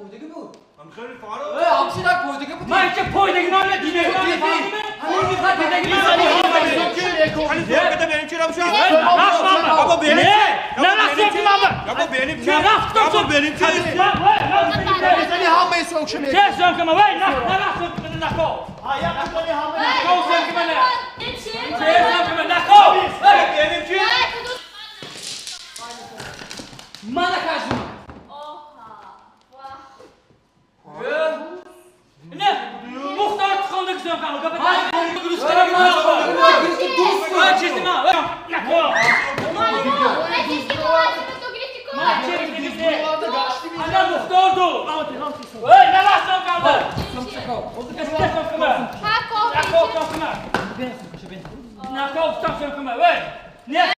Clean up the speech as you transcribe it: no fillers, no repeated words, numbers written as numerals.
Пойдагӣ буд. Ҳам хеле фаро. Ҳамши дар пойдагӣ буд. Ман инча пойдагӣ нома дидагӣ. Хали берим чи равшан? Бабо берим. Не, нарафтам мама. Бабо берим чи? Нарафтам. Бабо берим чи? Мезани ҳамаи сокша мекунӣ. Че сёмка вай, нарафтам нако. Нако сёмка на. Че сёмка нако. Берим чи? Мана кажума. Не, Мухтор тихондак сёмка. Нако. Ана Мухтор ду. Эй, нарафтам кама. Нако сёмка. Нако сёмка. Эй. Не.